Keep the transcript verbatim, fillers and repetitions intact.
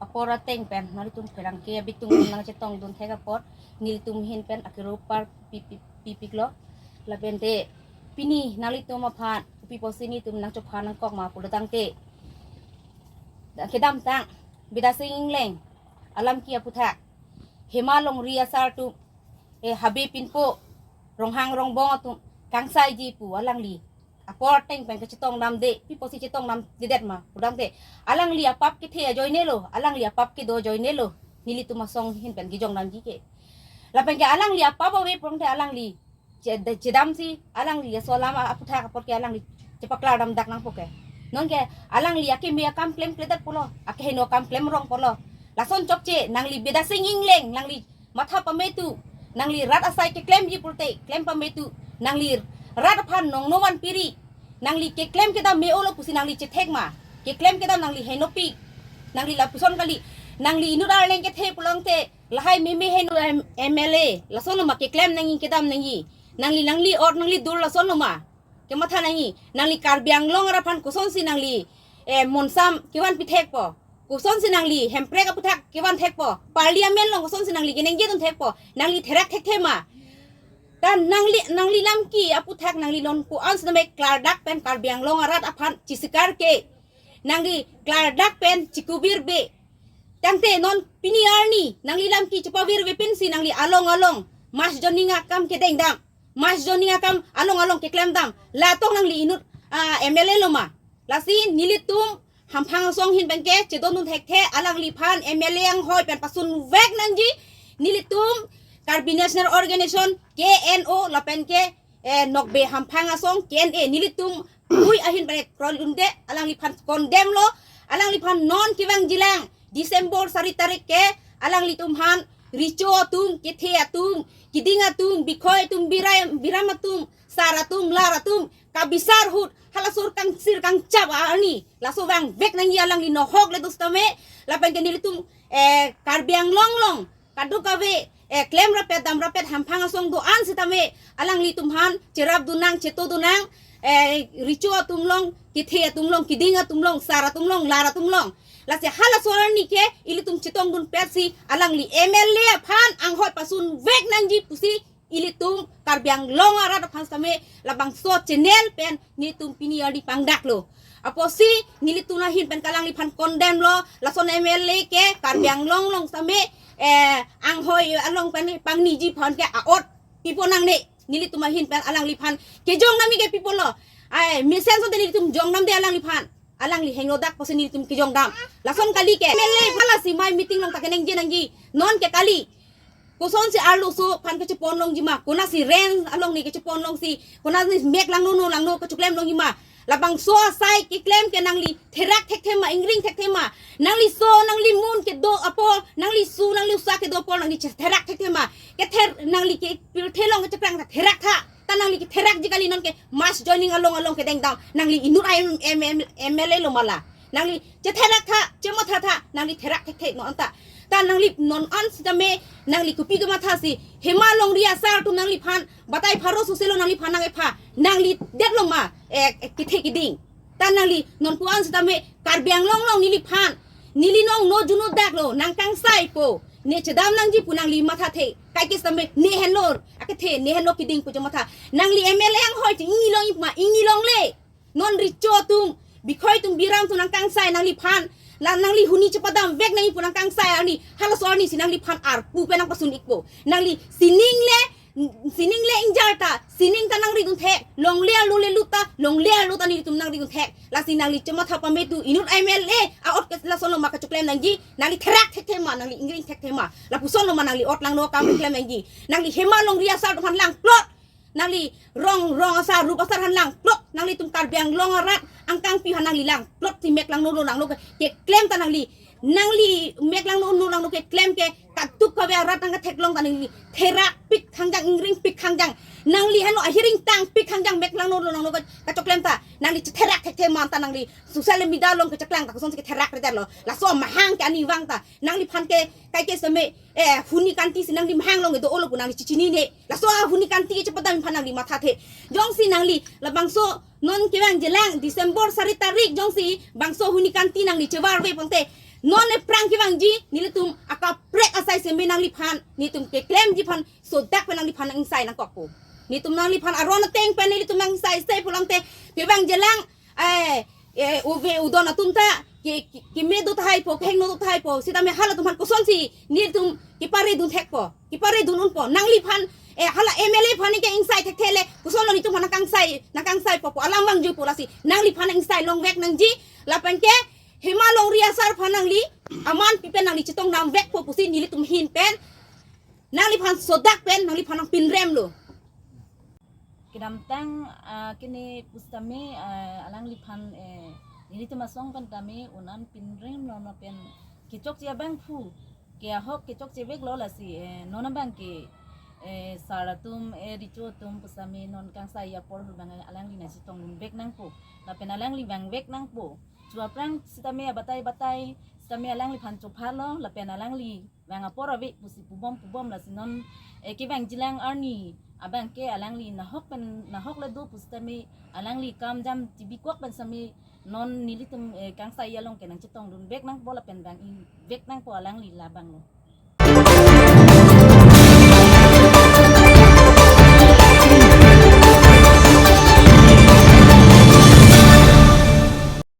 apor ateng pen nanglitum pherangke abitung nangchetongdun thek apot nelitum ahin pen akero par pi- pi- pipiklo. Lapen te pini nanglitum aphan kopi pusi nelitum nangchophan nangkok ma pulotangte, kedamtang Bidya Sing Engleng alam ke aputhak Hema Longri asar atum, eh, Habe Pinpo, Ronghang Rongbong atum kangsaiji pu alangli apor ateng pen kachetongdamde, pi pusi chetongdamdedet ma pulotangte, alangli apap kethe ajoinelo, alangli apap kedo ajoinelo, nelitum asong ahin pen kejongdamji ke. Lapen ke alangli apap ave pulotangte alangli che- chedamsi alangli aso alam aputhak apot ke alangli chepaklardamdak nangpo ke. Nonke alangli akeme akam klemkledet pulo, akeheno akam klemrong pulo. Lason chokche nangli Bidya Sing Engleng, nangli matha pametu, nangli rat asai keklemji pulote klem pametu, nangli rat aphan nongno vanpiri, nangli keklem kedam me-olo pusi nangli chethek ma, keklem kedam nangli henopik, nangli lapuson kali, nangli inut arleng kethe pulotangte lahai meme heno M- M L A, lasonlo ma keklem nangji kedam nangji, nangli nangli ot nangli dur lasonlo ma kematha nangji, nangli Karbi Anglong arat aphan kosonsi nangli, eh, monsam kevan pithekpo, kosonsi nangli Hemprek aputhak kevan thekpo, Parliament along kosonsi nangli keningjedun thekpo, nangli therak thekthe ma. Ta nangli nangli lam ke aputhak nangli non ko-an sitame klardak pen Karbi Anglong arat aphan chisikar ke, nangli klardak pen chikuvirve. Tangte non pini arni nangli lam ke chepavirve pensi nangli along along mass joining akam kedengdam, mass joining akam along along keklemdam, la tong nangli inut, ah, M L A lo ma. Lasi nelitum Hamphang asong ahin pen ke chedondun thekthe, alangliphan M L A anghoi pen pasunvek nangji, nelitum Karbi National Organization, K N O, lapen ke, eh, Nokbe Hamphang asong, K N A, nelitum pui ahin pen krolunde, alangliphan condemn lo, alangliphan non kevangjilang December sari tarik ke alanglitum aphan recho atum, kethe atum, kiding atum, bikhoi atum, birai- biram atum, sar atum, lar atum kabisar ahut, hala sur kangsir kangchap arni laso vangvek nangji, alangli nohok le do sitame. Lapen ke nelitum, eh, Karbi Anglong along kadokave, eh, klem rapet dam rapet Hamphang asong do-an sitame alanglitum aphan cherapdun nang, chetodun nang, eh, recho atum along, kethe atum along, kiding atum along, sar atum along, lar atum along. Lasi hala sur arni ke ilitum chetongdunpetsi alangli M L A aphan anghoi pasunvek nangji pusi ilitum Karbi Anglong arat aphan sitame labangso channel pen nelitum pini arni pangdaklo. Apotsi nelitum ahin pen ke alangliphan condemn lo, lason M L A ke Karbi Anglong along sitame, eh, anghoi along pen pangniji aphan ke a-ot pipo nangne, nelitum ahin pen alangliphan kejongdamji ke pipo lo. Ai, mesen asonte nelitum jongdamde alangliphan. Alangli henglodak pusi nelitum kejongdam. Lason kali ke M L A hala si mai meeting along ta keningje nangji. Non ke kali, kosonsi arloso aphan kachepon longji ma, konatsi rent along ne kachepon longsi, konatsi mek langno no langno kachoklemlongji ma. Labangso asai keklem ke nangli therak thekthe ma, ingring thekthe ma. Nangli so nangli mun kedo apor, nangli su nangli usa kedo apor nangli che- therak thekthe ma. Kether- nangli kepirthe along kacheklang ta therak tha. Ta nangli ketherakji kali, non ke mass joining along along kedengdam. Nangli inut M- M- M- M L A lo ma la. Nangli chetherak tha, chematha tha, nangli therak thekthe non anta. Ta nangli non an sitame nangli kopi kemathasi Hema Longri asar atum nangliphan batai pharo soselo nangliphan nang-epha. Nangli detlo ma, eh, eh, kethe kiding. Ta nangli non ko-an sitame Karbi Anglong along neliphan, neli nongno junodaklo, nangkangsaipo, ne chedam nangji pu nangli mathathe. Kaike sitame ne henlo akethe, ne henlo kiding pu chematha. Nangli M L A anghoi te ingni longji ma, ingni longle. Non recho atum, bikhoi atum, biram atum nangkangsai nangliphan, la nangli huni chepadamvek nangji pu nangkangsai arni, halaso arnisi nangliphan arpu pen nangpasun-ikpo. Nangli sining le, sining le ingjar ta, sining ta nangridun thek, longle arlo le lut ta, longle arlo ta nelitum nangridun thek. Lasi nangli chematha pametu, inut M L A a-ot ke lasonlo ma kachoklem nangji, nangli therak thekthe ma, nangli ingring thekthe ma. Lapuson lo ma nangli ot langno akam klem nangji. Nangli Hema Longri asar atum aphan langplot. Nangli rong, rong asar, rup asar aphan langplot. Nanglitum Karbi Anglong arat angkangpi aphan nangli langplot, si mek langno lo langno ke, keklem ta nangli. Nangli mek langno no langno keklem ke kadokave arat nangketheklong ta nangli therakpik khangjang, ingringpik khangjang. Nangli henlo ahiring tangpik khangjang mek langno lo langno ke kachoklem ta. Nangli chetherak thekthe ma anta, nangli social media along kecheklang ta kosonsi ketherak re lo. Laso amahang ke ani vang ta. Nangliphan ke kaike sitame, eh, huni kanti si nangli mahang along kedo-olo pu nangli chechinine. Laso ahuni kanti ke chepadam aphan nangli mathathe. Jongsi nangli labangso non kevangjilang December sari tarik jongsi bangso huni kanti nangli chevarve pangte, Non aphrang kevangji nelitum akaprek asai seme nangliphan, nelitum keklemji aphan sodak pen nangliphan nang-ingsai nangkokpo. Nelitum nangliphan aron ateng pen nelitum nang-ingsai sai pulote, kevangjilang, eh, eh, uve udon atum ta ke, ke, keme do tahaipo, kehingno do tahaipo, sitame halatum aphan kosonsi nelitum keparedun thekpo, keparedun unpo. Nangliphan, eh, hala M L A aphan ke ingsai thekthe le, kosonlo nelitum aphan nangkangsai, nangkangsaipo pu alam vangjupo, lasi nangliphan nang-ingsai longvek nangji. Lapen ke Hema Longri asar aphan nangli aman pi pen nangli chetong damvekpo pusi nelitum ahin pen nangliphan sodak pen nangliphan nangpinremlo. Kedamtang, ah, kene pusitame, ah, alangliphan, eh, nelitum asong pen tame un-an pinrem lo, non pen kechokche abangphu, ke ahok kechokcheveklo, lasi, eh, non abang ke, eh, sar atum, eh, recho atum pusitame non kangsai apor hu abang alangli nangchetongdunvek nangpo. Lapen alangli vangvek nangpo. Chu aphrang sitame abatai batai sitame alangliphan chophalo, lapen alangli vang apor ave pusi pubom pubom, lasi non, eh, kevangjilang arni abang ke alangli nahok pen nahok le do pusitame alangli kam jam chibikok pen sitame non nelitum, eh, kangsai along ke nangchetongdunvek nangpo lapen vang-ivek nangpo alangli labanglo.